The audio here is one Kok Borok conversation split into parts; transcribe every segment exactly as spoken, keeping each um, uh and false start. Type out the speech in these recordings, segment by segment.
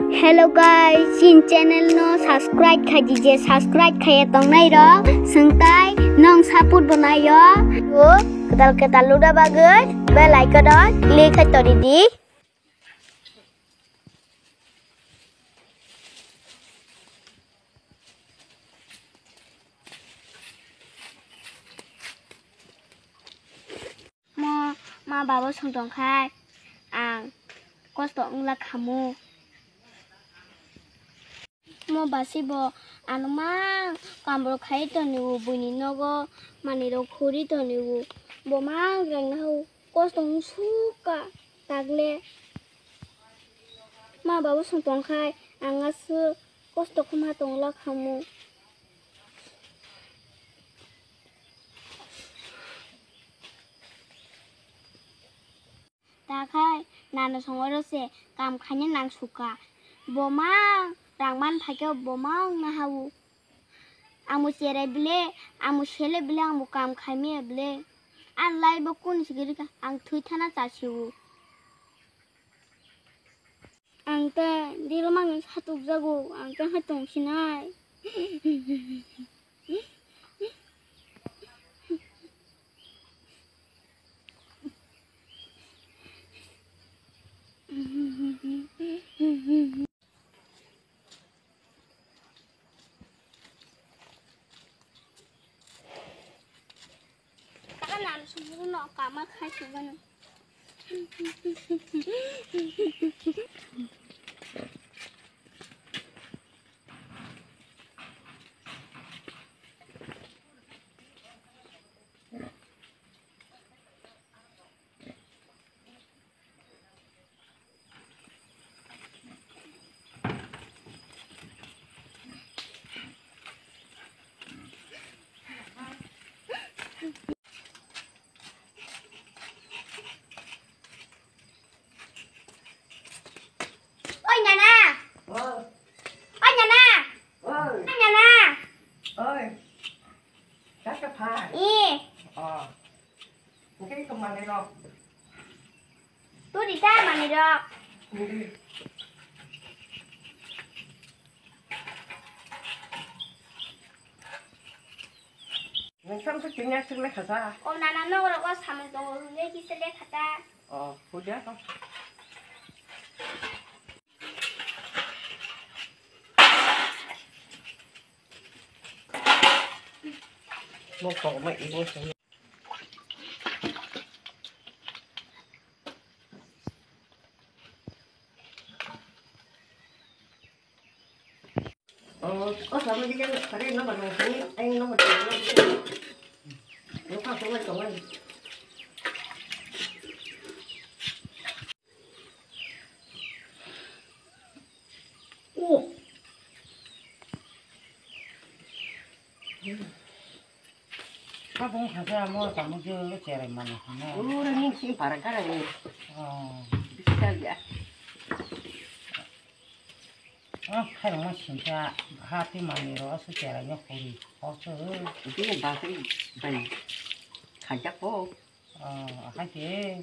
Hello guys, chin channel no subscribe khai di je, subscribe khaiya tongnai rok, sengtai nong support bo nai o. O, kedal kedal luda bagwi bell icon on click khai tori di. Mo ma baba song tong khai ang kosto wngla khamu. Mo basi bo ano mang kambro khai toni o, buini nogo manwi rok khuri toni o, bo mang rengna o. Kosto wng sukha tagle. Ma baba song tong khai ang aswk kosto khe ma tongla khamu. Ta khai nana song oro se kam khaina nang sukha. Bo mang rang man phaikhe bo mang na ha o. Ang bo cherai bile, ang bo sele bile, ang bo kam khai maya bile. Ang lai bo kuni se giri kha, ang thwi thana cha si o. Ang ta dil mang satuk jago, ang ta ha tong sinai. Taka nam sumuru no kama khai sugano. Oi, nana. Oi. Oi, nana. Oi. Oi, nana. Oi. Kaka phai. I. Oh. Oke, kemana no? Tu di ta mani rok. Nang sam tu tinggal sing le khasa. O nana no rok o samung tongo hwnwi kisa le khata. Oh, huja to. Mo kok ma ibo sing. Oh, oh, sama dia kan hari nomor nang sini, ai nomor dia. Lupa sama kawan. Oh. Abo wngkha khe amo tamo khe cherai mani hwnwi. Oro ning sini para kara ni. Oh. Bisa ya. Ah, khairokma singsa ha twi manwi ro aswk cherai no khuri. Hosoi. Bini bagwi bai khaijak ko. Oh, hai khe.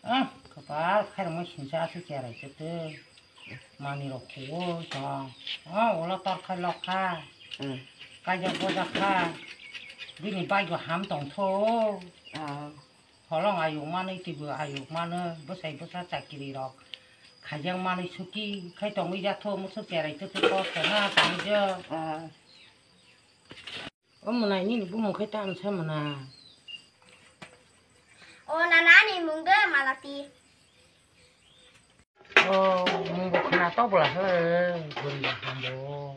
Ah, kwpal khairokma singsa aswk cherai twi. Manwi rok khuo chwng. Oh, ulo tor khai lok kha. Hmm. Kaijak bojak kha. Bini bike bo ham tong tho. Ah. Holong ayuk manwi twibo ayuk mano. Bwsai bwsa chakiri rok khaijak manwi suki khai tongwi jak tho. Musuk cherai twi twi kosto na tangwi jo. Ah. O mwnai nini bumung khe tamo sa mwnai. O nana ani mung de Malati. O mung bo khna tok bwla he guri hambo.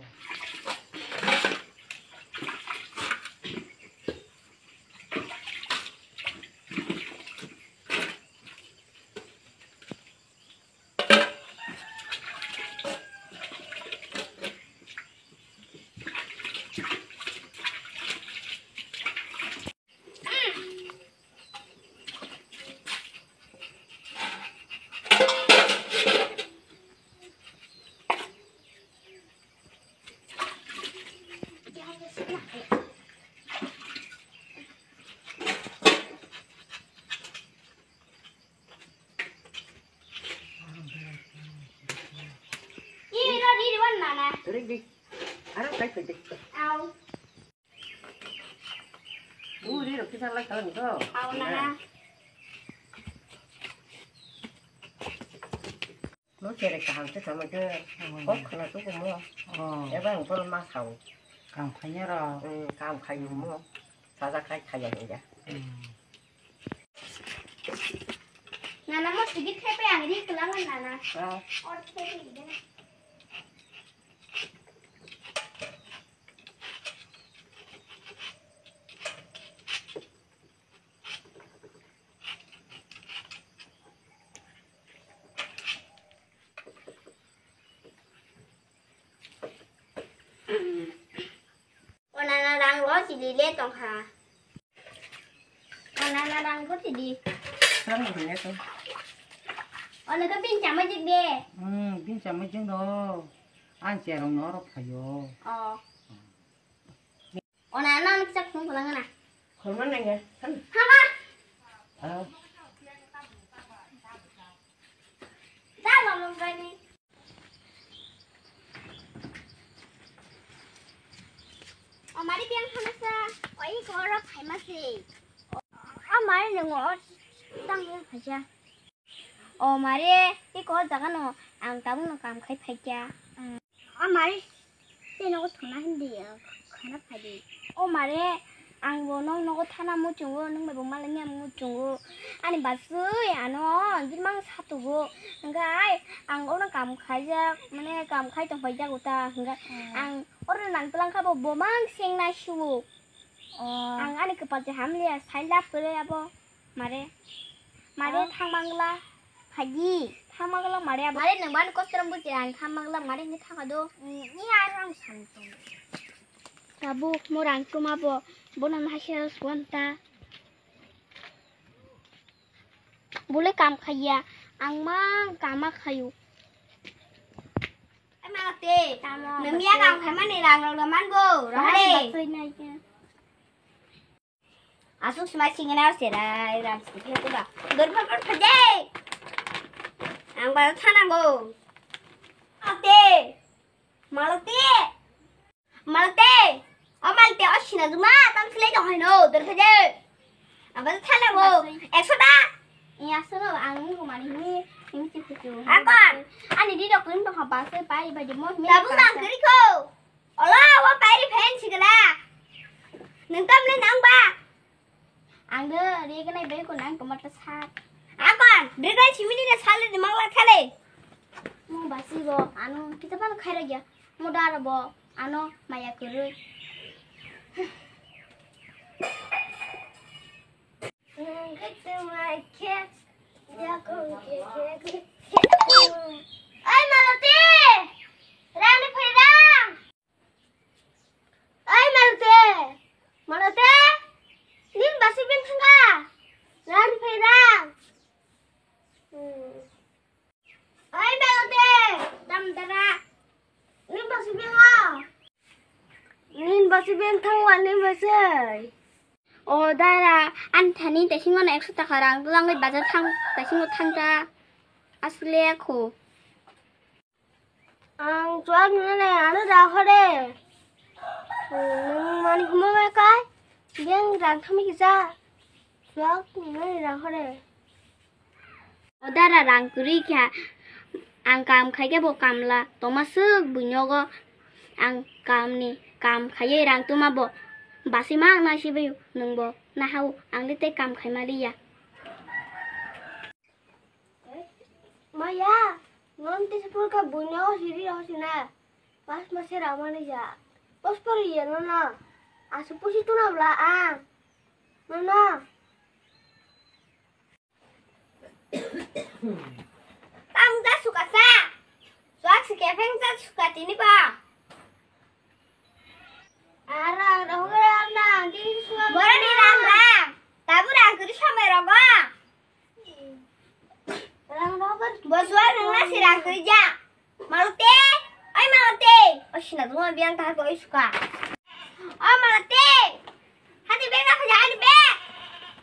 Ri di. Aro kai kai di. Au. Uri ro kita lai kalang to. Au na. No chere kaham se sama ke. Kok khana tu ko mo. Oh. Eba ang pol ma sao. Kam khanya ro. Hmm, kam khayu mo. Saja khai khaya hinja. Hmm. Nana mo sigi thepe ang ri kelang nana. Ah. Or thepe ide. O nana rang ro chili le tongkha. O nana rang ro chili. Rang ro le to. O nana bin chamai jik de. Hmm, bin chamai jik do. Ang cherong no ro phayo. Oh. Ona na ni sak thung phalang na. Khorma nang ya. Hama. Ah. Da mama bani. O mari biang hama sa. Oi ko ro phai ma se. O mari nang o tang phaja. O mare, iko jaga no ang tabuk no kam khai phaikya. O mare, tei nogo thangna hindi, khana phaidi. O mare, ang bo nong nogo thana muchungo, nung bai bo malanya muchungo. Ani basui ano jimang satugo. Hingkha ai ang oro kam khaijak, mane kam khai tong phaijak uta. Hingkha ang oro nang twlang kha bo bomang sengna sugo. Ang ani kwpal je hamliya, sai lab kwrwi abo. Mare. Mare thangmangla. Phaidi. Thangmangla mare abo. Mare nwng bani kostorom buji ang thangmangla mare hinwi thangkha do. Ni ar ang san tong. Tabuk morang tuma bo. Bono nahasya suan ta. Bole kam khaiya. Ang mang kama khayu. Ai ma te. Nang miya kam khai mani rang rok man bo. Rang de. Asuk sima singena serai ram siphe tu ba. Dor phar phar phar de. Ang ba thanango. Ate. Malote. Malote. O malote o sina duma tam silai dong haino dor phar de. Ang ba thanango. Ekso ta. Iya sono ang nunggu mani ni. Ini cipu tu. Akon. Ani di dok kun dong haba se pai ba di mo. Tabung bang kiri ko. Ola, o pairi phen sigala. Nang tamle nang ba? Ang de regenai bai ko nang tomato sak. Apan, regenai simini na sale di mangla thale. Mo basi bo, ano kita pan khaira gya. Mo dara bo, ano maya kuru. Ai, Malati! Rani phairang! Ai, Malati! Malati! Nin basi bin thangka? Rani phairang! Oi, Belote! Tam dara! Nin basi beng o? Nin basi beng thangwa, nin basi. O dara, ani thani taisingo na ekso taka rang twlangwi bazar thang, taisingo thangta. Asle kho. Ang chuak nini le ano da khore. Nung mani khumui bai kai. Beng rang thami kisa. Chuak nini rang khore. O dara rang kwrwi kha, ang kam khai khe bo kamla tongma swk buinogo, ang kamni kam khaiwi rang twma bo basi ma ang nai sibaio, nwng bo nahao ang de tei kam khaima liya. Maya, non tei sapul kha buinogo siri rw sina, pas mase rw mani ja, pos pori ya nono, aswk pusi tuna bla ang, nono. Tang ja suka sa. Suak si kefeng ja suka tini ba. Ara, rohora na, di suka. Bora ni rang rang. Tabu rang kuri samai rogo. Rang rohor. Bo suak nang na si rang kuri ja. Malote, oi Malote. O sina duma biang ta ko iska. O Malote. Hati bega khaja ani be.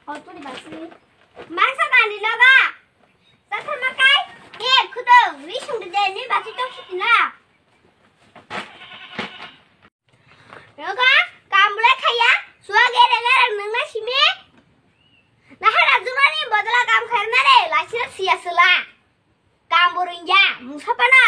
O turi basi. Mangsa bani loga. Sa thar makai. Ye khudo, wi sung de ni basi tok siti na. Nogo kam bwlai khaiya, suwa gere gere nungna simi. Nahara jumani bodla kam khairna re, lasira siya sela. Kam burungya, musapana,